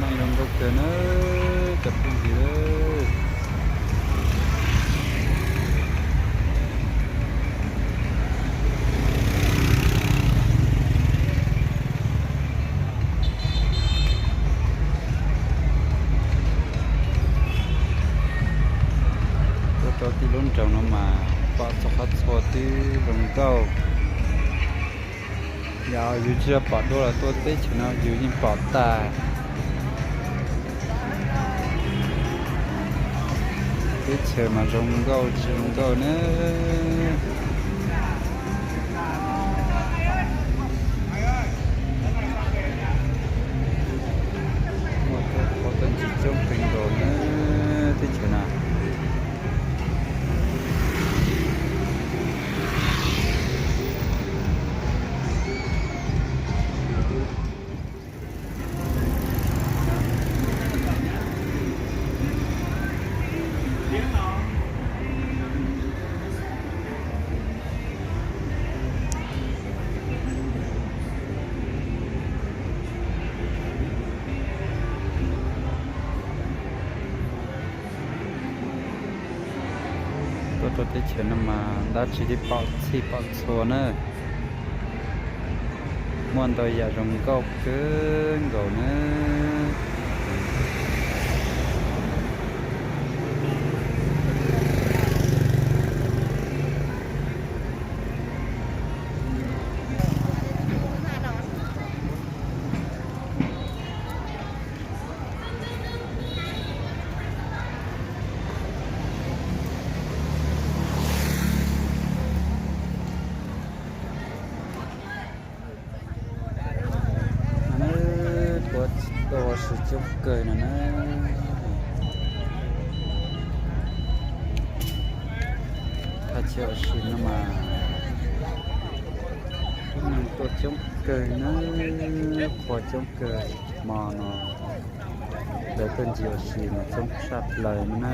Meej zoo nkauj kawg na cov phooj ywg. Tuaj rau tim lub nroog no mas pom txhua qhov txhua twb zoo nkauj. Yog yus tsis yog pom dua los tuaj teb chaws no yus yeej pom tag. Teb chaws mas zoo nkauj tsis zoo nkauj na. Muaj qhov txawj ntsim coob kawg nkaus na teb chaws no. Tuaj rau teb chaws no mas dab tsi twb pom txhij pom txhua na. Muaj ntau yam zoo nkauj kawg nkaus na. Tuaj ua si coob kawg no na. Thaj chaw ua si no mas tib neeg tuaj coob kawg na, qhua coob kawg hmo no. Lawv tuaj ncig ua si mas coob tshaj plaws no na.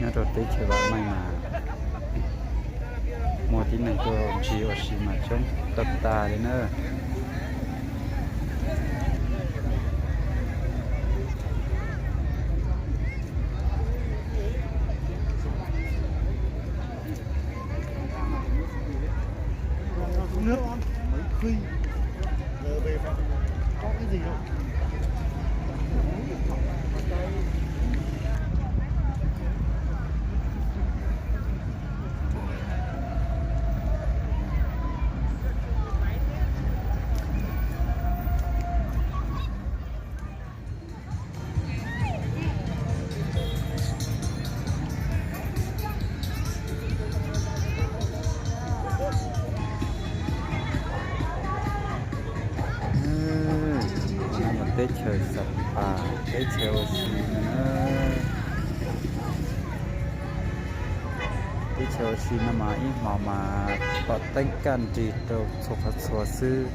Nyob rau teb chaws vam meej mas muaj tib neeg tuaj ncig ua si mas coob tag tag li na. Teb chaws xa pas, teb chaws ua si no na. Teb chaws ua si no mas ib hmo mas pom teeb kaj nrig rau txhua qhov txhua xwb.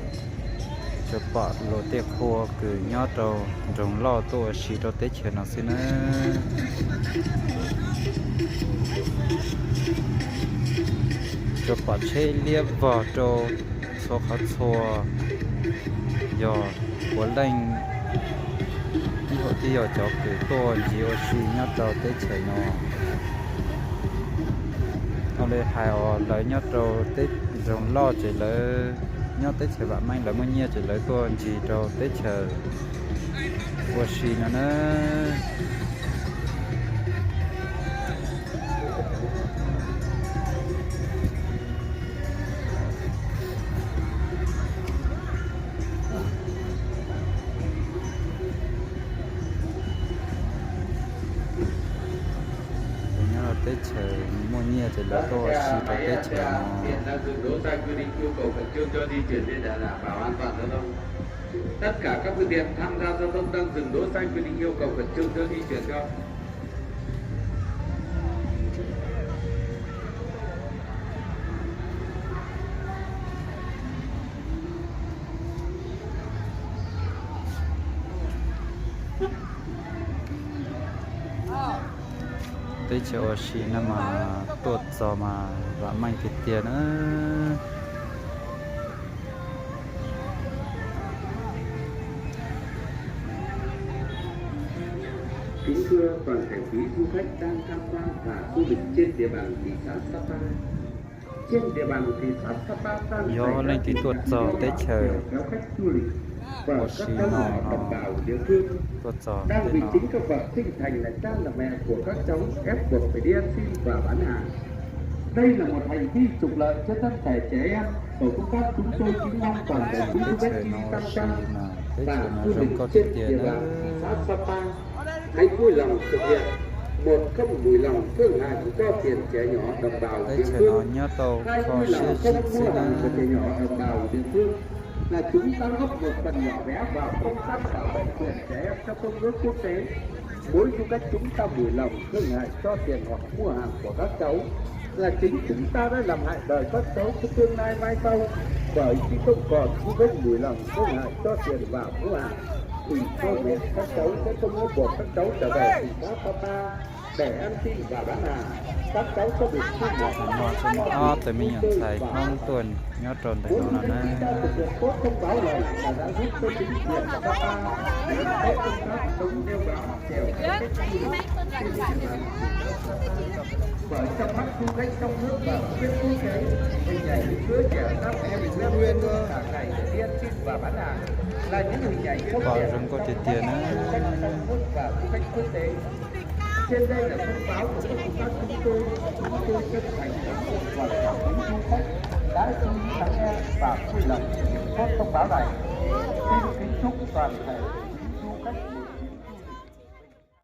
Tsuas pom luag tej qhua kws nyob rau nroog loj tuaj ua si rau teb chaws no xwb na. Tsuas pom tsheb liab vog rau txhua qhov txhua. Yog puav leej ib hom twb yog cov kws tuaj ncig ua si nyob rau teb chaws no. Ua li hais os, lawv nyob rau teb nroog loj ces lawv nyob teb chaws vam meej lawv muaj nyiaj ces lawv tuaj ncig rau teb chaws ua si no na. Nyiaj ces lawv tuaj ua si rau teb chaws no. Tất cả các phương tiện tham gia giao thông đang dừng đỗ sai quy định yêu cầu khẩn trương cho di chuyển cho. Teb chaws ua si no mas tuaj txog mas vam meej tiag tiag na. Kính thưa toàn thể quý du khách đang tham quan và du lịch trên địa bàn thị xã Sapa. Trên địa bàn thị xã Sapa đang Yog xảy ra leej twg tuaj txog teb chaws kéo khách du lịch và ua các si cháu no, họ đồng bào địa phương. Tuaj txog Đang teb bị no. Chính các bậc sinh thành là cha là mẹ của các cháu ép buộc phải đi ăn xin và bán hàng. Đây là một hành vi trục lợi cho thân thể trẻ em. Tổ công tác chúng tôi kính mong toàn thể quý du khách khi tham quan và du lịch trên địa bàn thị xã Sapa hãy vui lòng thực hiện, một, không mùi lòng thương hại cho tiền trẻ nhỏ đồng bào địa phương. Hai, vui lòng không mua hàng của trẻ nhỏ đồng bào địa phương là chúng ta góp một phần nhỏ bé vào công tác bảo vệ quyền trẻ em theo công ước quốc tế. Mỗi du khách chúng ta vui lòng thương hại cho tiền hoặc mua hàng của các cháu là chính chúng ta đã làm hại đời các cháu cho tương lai mai sau. Bởi khi không còn du khách vui lòng thương hại cho tiền và mua hàng thì cha mẹ các cháu sẽ không có buộc các cháu trở về thị xã Sapa để ăn xin và bán hàng. Các cháu sẽ được sinh hoạt. Ob tug me nyuam ntxhais Hmoob tuaj nyob rau ntawm no no na. Bởi trong mắt du khách trong nước và du khách quốc tế, hình ảnh những đứa trẻ sắp em Nguyên cả ngày để đi ăn xin và bán hàng là những hình ảnh không Pom đẹp zoo nkauj trong tiag tiag na. Trong mắt du khách trong nước và du khách quốc tế. Trên đây là thông báo của tổ công tác chúng tôi. Chúng tôi chân thành cảm ơn toàn thể quý du khách đã chú ý lắng nghe và vui lòng thực hiện tốt thông báo này. Xin kính chúc toàn thể quý du khách